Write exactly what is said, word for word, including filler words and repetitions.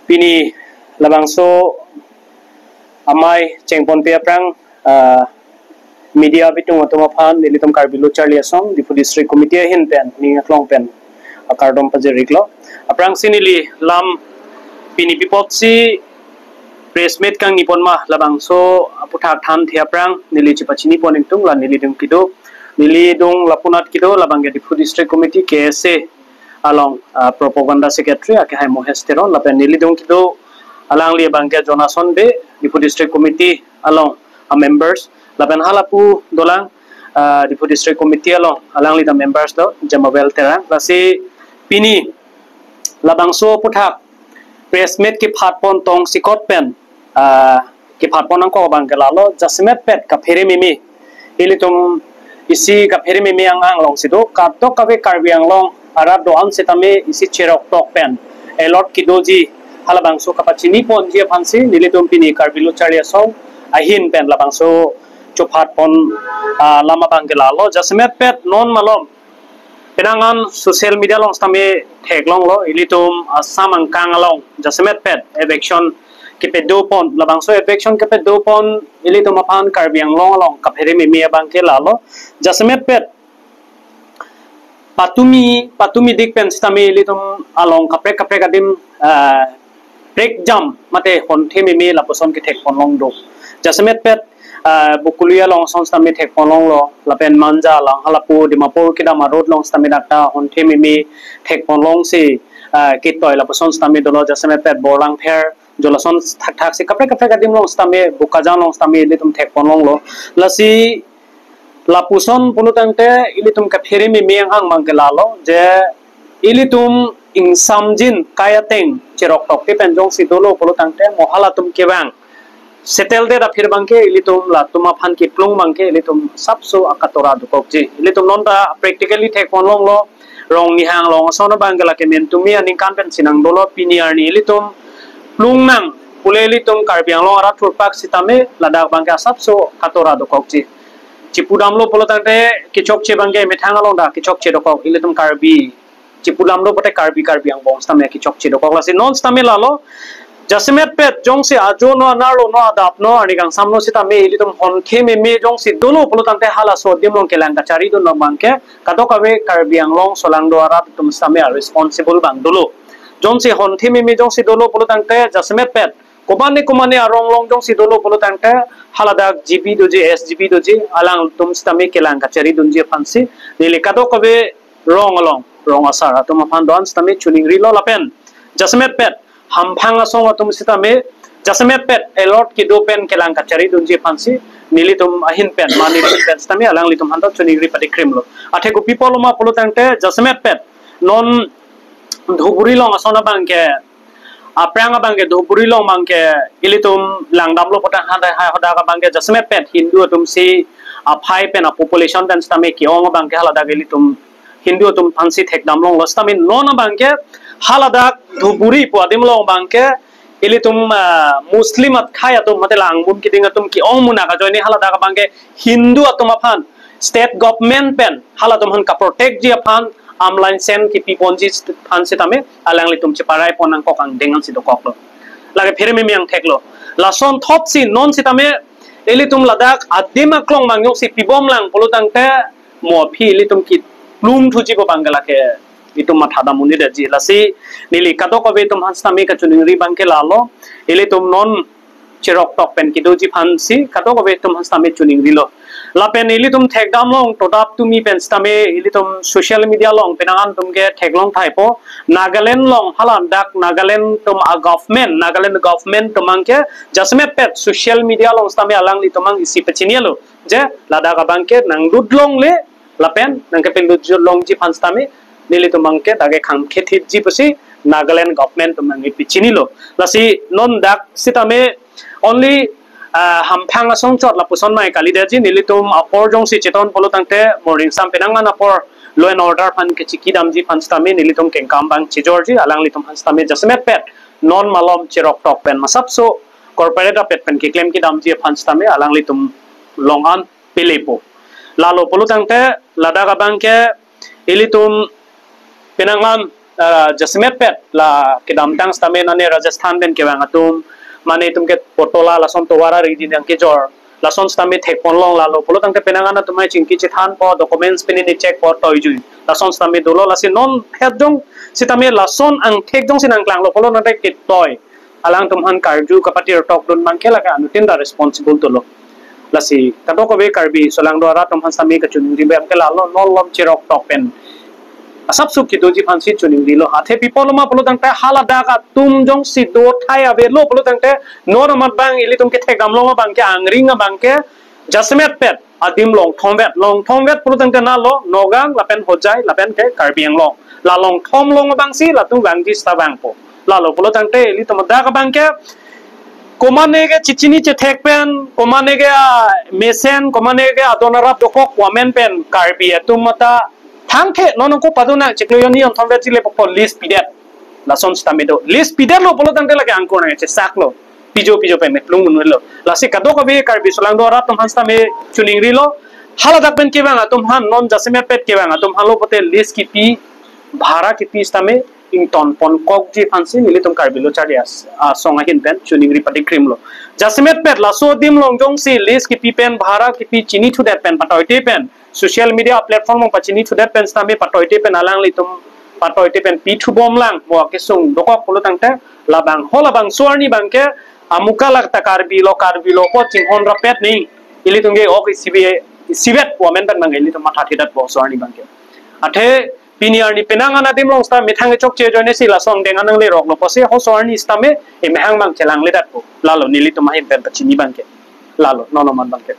Pini labangso amei chengponpe aphrang, ah, media bitung atum aphan nelitum Karbi Lo Charli Asong Diphu District Committee ahin pen ning aklong pen akardom pajir-iklo. Aphrangsi neli lam pini pi apotsi press meet kangni pon ma labangso aputhak thanthe aphrang neli chepachini pon ingtung. La neli dung kedo, neli dung lapunat kedo labangke Diphu District Committee K S A along, ah, propaganda secretary akehai Mohesh Teron, lapen neli dung kedo alangli abangke Jonason Bey, Diphu District Committee along a members, lapen halapu dolang, ah, Diphu District Committee along alangli ta members do, Jemabel Terang. Lasi pini labangso aputhak press meet kephat pon tongsikot pen, ah, kephat pon nangkok abangke lalo, jasemet pet kaphere meme, ilitum isi kaphere meme ang-ang alongsi do, kadokave Karbi Anglong arat do-an sitame isi cheroktok pen alert kedoji, halabangso kapachini ponji aphansi nelitum pini Karbi Lo Charli Asong ahin pen labangso chephat pon, ah, lam abangke lalo. Jasemet pet non malom penang an social media along sitame theklonglo, ilitum Assam angkang along jasemet pet eviction kepedo pon, labangso eviction kepedo pon ilitum aphan Karbi Anglong along kaphere meme abangke lalo. Jasemet pet patumi, patumi dik pen sitame ilitum along kaprek kaprek adim, ah, prekjam mate honthe meme lapuson kethek ponlong do. Jasemet pet, ah, Bokolia along ason sitame thek ponlonglo, lapen Manja along, halapu Dimapur kedam a-road along sitame dak ta honthe meme thek ponlongsi, ah, ketoi lapuson sitame dolo. Jasemet pet Borlangpher, jo lason thakthak si kaprek kaprek adim along sitame, Bokajan along sitame ilitum thek ponlonglo. Lasi lapuson pulo tangte ilitum kaphere meme ang-ang abangke lalo, je ilitum ingsamjin kai ateng cheroktok te pen jongsi dolo pulo tangte mo halatum kevang settle det aphi abangke ilitum latum aphan kiplung abangke ilitum asapso akatora dokokji. Ilitum non ta practically thek ponlonglo, Rongnihang along ason abangke lake mentumi aningkan pensi nang dolo, pini arni ilitum plung nang pule ilitum Karbi Anglong arat thurpak sitame ladak abangke asapso katora dokokji. Chipudamlo pulo tangte kechokche abangke methang along ta kechokche dokok, ilitum Karbi chipudamlo pote Karbi, Karbi angbong sitame kechokche dokok. Lasi non sitame lalo, jasemet pet jongsi ajo no, anerlo no, adap no, arni kangsam no sitame ilitum honthe meme jongsi dolo pulo tangte halaso adim along kelang kachari dun abangke kadokave Karbi Anglong solangdo arat atum sitame a responsible abang dolo. Jongsi honthe meme jongsi dolo pulo tangte jasemet pet komane komane arong along jongsi dolo pulo tangte haladak G B doji, S G B doji, alangtum sitame kelang kachari dunji aphansi neli kadokave rong along, rong asar atum aphan do-an sitame choningrilo, lapen jasemet pet hamphang asong atum sitame jasemet pet alert kedo pen kelang kachari dunji aphansi nelitum ahin pen, ma nelitum pen sitame alanglitum aphanta choningri padikrimlo. Athe kopi apotlo ma pulo tangte jasemet pet non Dhuburi along ason abangke, aphrang abangke Dhuburi along abangke ilitum langdamlo pote hadak, hadak abangke jasemet pet Hindu atum si aphai pen a population pen sitame ke-ong abangke haladak ilitum Hindu atum aphansi thekdamlonglo sitame non abangke haladak Dhuburi pu adim along abangke ilitum, ah, Muslim akhei atum mate langmun keding atum ke-ong munak ajoine haladak abangke Hindu atum aphan state government pen halatum aphan kaprotect ji aphan amlain sen kipi ponji aphan sitame alanglitum cheparai pon nangkok angdeng ansi dokoklo. Lake phere meme angtheklo. Lason thotsi non sitame ilitum ladak adim aklong mangyok si pibomlang pulo tangte mo aphi ilitum kiplung thuji pu abangke lake itum mathadam un-edetji. Lasi neli kadokave atum aphan sitame kachoningri abangke lalo, ilitum non cheroktok pen kedoji aphansi kadokave atum aphan sitame choningrilo. Lapen ilitum thekdamlong todap tumi pen sitame ilitum social media along penang an atum ke theklong thaipo, Nagaland along haladak Nagaland atum a government, Nagaland government atum abangke jasemet pet social media along sitame alanglitum abang isi pachinilo je ladak abangke nanglut longle lapen nangkepinlut longji aphan sitame nelitum abangke dak ke khangkhethipji pusi Nagaland government atum abangke pachinilo. Lasi non dak sitame only, ah, hamphang asong chot lapuson mai kalidetji, nelitum apor jongsi cheton pulo tangte morning sam penang an apor law and order aphan kechiki damji aphan sitame nelitum kengkam abang chejorji, alanglitum aphan sitame jasemet pet non malom cheroktok pen ma asapso corporate apet pen keklem kedamji aphan sitame alanglitum long an pelepo. Lalo pulo tangte ladak abangke ilitum penang an ah, jasemet pet la kedamtang sitame nane Rajasthan pen kevang atum, mane itum ke Potala lason tovar ari dindang kejor, lason sitame thekponlong. Lalo pulo tangte penang an atum ai chingki chethanpo, documents pini ni checkpo, toijui. Lason sitame dolo, lasi non het jong sitame lason angthek jongsi nangklanglo pulo tangte ketoi. Alangtum aphan karju kapatir tokdun abangke lake anuttin ta responsible dolo. Lasi kadokave Karbi solangdo arat atum aphan sitame kachiningri abangke lalo, non lom cherok tok pen asapso kedoji aphansi chiningrilo. Athe pi apotlo ma pulo tangte haladak atum jongsi do thai avelo pulo tangte, non amat abang ilitum kethek damlong abangke, angring abangke, jasemet pet adim longthom vet, longthom vet pulo tangte nalo Nagaon lapen Hojai lapen ke Karbi Anglong. La longthom along abangsi latum vangji sita vangpo. Lalo pulo tangte ilitum dak abangke komane ke chichini chethek pen, komane ke, ah, mesen, komane ke adon arap dokok pu amen pen Karbi atum mata thangthe non ko paduna chiklo jonni jonthom vet chile po list pidet. Lason sitame do. List pidetlo pulo tangte lake angkur nangchesaklo. Pijo pijo pen plung unlo. Lasi kadokave Karbi solangdo arat atum aphan sitame chiningrilo. Haladak pen kevang atum aphan, non jasemet pet kevang atum aphan lo pote list kipi, bhara kipi sitame ingtonpon kokji aphansi nelitum Karbi Lo Charli As-, Asong ahin pen chiningri patikrimlo. Jasemet pet laso adim along jongsi list kipi pen, bhara kipi chinithudet pen, patoite pen, social media platform along pachinithudet pen sitame patoite pen alanglitum patoite pen pithubomlang mo kesung dokok pulo tangte, labang ho labangso arni abangke amuka lak ta Karbi lo, Karbi lo pu chinghon rapet ni, ilitum ke ok isibi, isivet pu amen pen abang ilitum mathathedet po so arni abangke. Athe pini arni penang an adim along sita methang kechokche ajoine si lason deng anang leroklo pusi ho so arni sitame emehang abang chelangledetpo. Lalo nelitum ahin pen pachini abangke. Lalo non amat abangke.